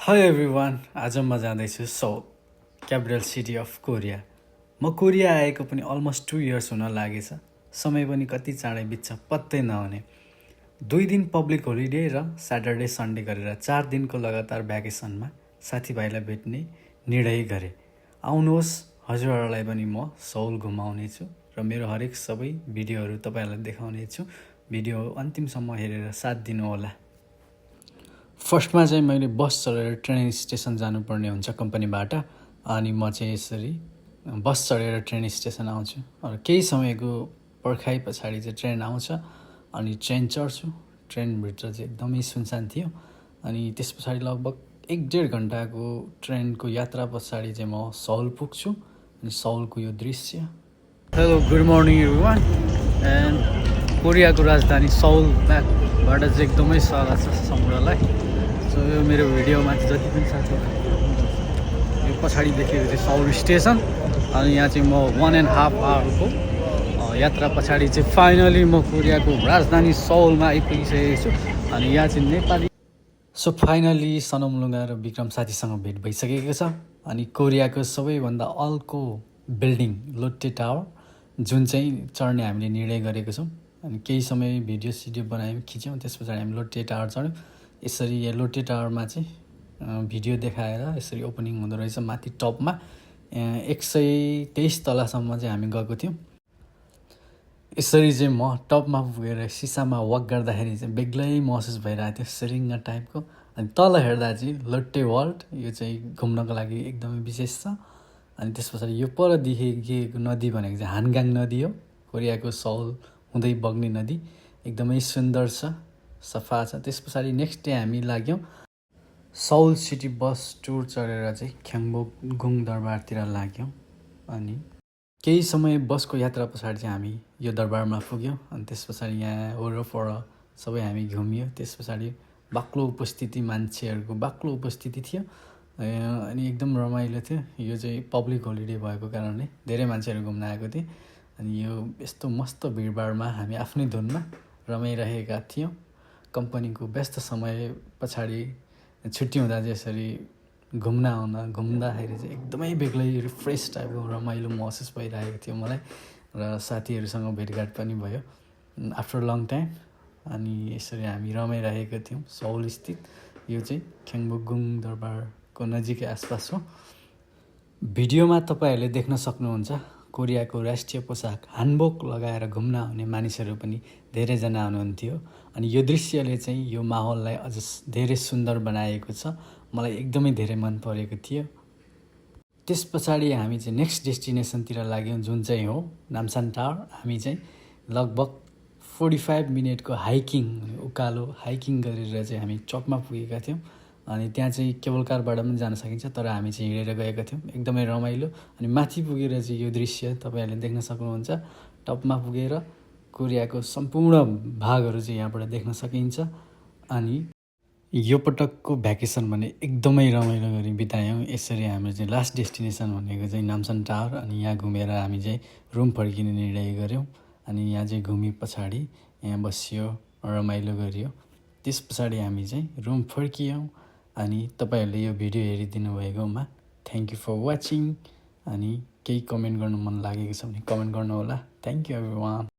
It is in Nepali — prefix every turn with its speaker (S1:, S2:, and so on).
S1: हाई एभ्रिवान, आज म जाँदैछु soul, capital city of Korea. म कोरिया आएको पनि अलमोस्ट 2 इयर्स हुन लागेछ। समय पनि कति चाँडै बित्छ पत्तै नहुने। 2 दिन पब्लिक होलिडे र स्याटरडे सन्डे गरेर 4 दिनको लगातार भ्याकेसनमा साथीभाइलाई भेट्ने निर्णय गरेँ। आउनुहोस्, हजुरहरूलाई पनि म सौल घुमाउनेछु र मेरो हरेक सबै भिडियोहरू तपाईँहरूलाई देखाउनेछु। भिडियो अन्तिमसम्म हेरेर साथ दिनुहोला। फर्स्टमा चाहिँ मैले बस चढेर ट्रेन स्टेसन जानुपर्ने हुन्छ कम्पनीबाट। अनि म चाहिँ यसरी बस चढेर ट्रेन स्टेसन आउँछु र केही समयको पर्खाइ पछाडि चाहिँ ट्रेन आउँछ अनि ट्रेन चढ्छु। ट्रेनभित्र चाहिँ एकदमै सुनसान थियो। अनि त्यस पछाडि लगभग 1-1.5 घन्टाको ट्रेनको यात्रा पछाडि चाहिँ म सौल पुग्छु। अनि सौलको यो दृश्य। Hello, good morning everyone. And कोरियाको राजधानी सौलबाट चाहिँ एकदमै स्वागत छ सम्पूर्णलाई। सो यो मेरो भिडियोमा चाहिँ जति पनि साथीहरू यो पछाडि देखेको चाहिँ सौल स्टेसन। अनि यहाँ चाहिँ म 1.5 आवरको यात्रा पछाडि चाहिँ फाइनली म कोरियाको राजधानी सौलमा आइपुगिसकेको छु। अनि यहाँ चाहिँ नेपाली। सो फाइनली सनमलुङ्गा र विक्रम साथीसँग भेट भइसकेको छ। अनि कोरियाको सबैभन्दा अल्को बिल्डिङ लोटे टावर जुन चाहिँ चढ्ने हामीले निर्णय गरेको छौँ। अनि केही समय भिडियो सिडियो बनायौँ, खिच्यौँ। त्यस पछाडि हामी लोटे टावर चढ्यौँ। यसरी यहाँ लोटे टावरमा चाहिँ भिडियो देखाएर यसरी ओपनिङ हुँदो रहेछ। माथि टपमा 123 तलासम्म चाहिँ हामी गएको थियौँ। यसरी चाहिँ म टपमा पुगेर सिसामा वक गर्दाखेरि चाहिँ बेग्लै महसुस भइरहेको थियो, सिरिङ्गा टाइपको। अनि तल हेर्दा चाहिँ लोटे वर्ल्ड, यो चाहिँ घुम्नको लागि एकदमै विशेष छ। अनि त्यस पछाडि यो पर देखेको नदी भनेको चाहिँ हानगाङ नदी हो, कोरियाको सौल हुँदै बग्ने नदी। एकदमै सुन्दर छ, सफा छ। त्यस पछाडि नेक्स्ट डे हामी लाग्यौँ सौल सिटी बस टुर चढेर चाहिँ ख्याङ्बोक दरबारतिर लाग्यौँ। अनि केही समय बसको यात्रा पछाडि चाहिँ हामी यो दरबारमा पुग्यौँ। अनि त्यस पछाडि यहाँ वरपर सबै हामी घुमियो। त्यस पछाडि बाक्लो उपस्थिति, मान्छेहरूको बाक्लो उपस्थिति थियो। अनि एकदम रमाइलो थियो। यो चाहिँ पब्लिक होलिडे भएको कारणले धेरै मान्छेहरू घुम्न आएको थिए। अनि यो यस्तो मस्त भिडभाडमा हामी आफ्नै धुनमा रमाइरहेका थियौँ। कम्पनीको व्यस्त समय पछाडि छुट्टी हुँदा चाहिँ यसरी घुम्दाखेरि चाहिँ एकदमै बेग्लै रिफ्रेस टाइपको रमाइलो महसुस भइरहेको थियो मलाई। र साथीहरूसँग भेटघाट पनि भयो आफ्टर लङ टाइम। अनि यसरी हामी रमाइरहेका थियौँ सौल स्थित। यो चाहिँ ख्याङ्बोक दरबारको नजिकै आसपास हो। भिडियोमा तपाईँहरूले देख्न सक्नुहुन्छ कोरियाको राष्ट्रिय पोसाक हानबोक लगाएर घुम्न आउने मानिसहरू पनि धेरैजना हुनुहुन्थ्यो। अनि यो दृश्यले चाहिँ यो माहौललाई अझ धेरै सुन्दर बनाएको छ। मलाई एकदमै धेरै मन परेको थियो। त्यस पछाडि हामी चाहिँ नेक्स्ट डेस्टिनेसनतिर लाग्यौँ, जुन चाहिँ हो नामसान टावर। हामी चाहिँ लगभग 45 मिनटको उकालो हाइकिङ गरेर चाहिँ हामी चकमा पुगेका थियौँ। अनि त्यहाँ चाहिँ केबल कारबाट पनि जान सकिन्छ, तर हामी चाहिँ हिँडेर गएका थियौँ। एकदमै रमाइलो। अनि माथि पुगेर चाहिँ यो दृश्य तपाईँहरूले देख्न सक्नुहुन्छ। टपमा पुगेर कोरियाको सम्पूर्ण भागहरू चाहिँ यहाँबाट देख्न सकिन्छ। अनि यो पटकको भ्याकेसन भने एकदमै रमाइलो गरी बितायौँ। यसरी हाम्रो चाहिँ लास्ट डेस्टिनेसन भनेको चाहिँ नामसान टावर। अनि यहाँ घुमेर हामी चाहिँ रुम फर्किने निर्णय गऱ्यौँ। अनि यहाँ चाहिँ घुमे पछाडि यहाँ बसियो, रमाइलो गरियो। त्यस पछाडि हामी चाहिँ रुम फर्कियौँ। अनि तपाईँहरूले यो भिडियो हेरिदिनु भएकोमा थ्याङ्क यू फर वाचिङ। अनि केही कमेन्ट गर्नु मन लागेको छ भने कमेन्ट गर्नुहोला। Thank you everyone.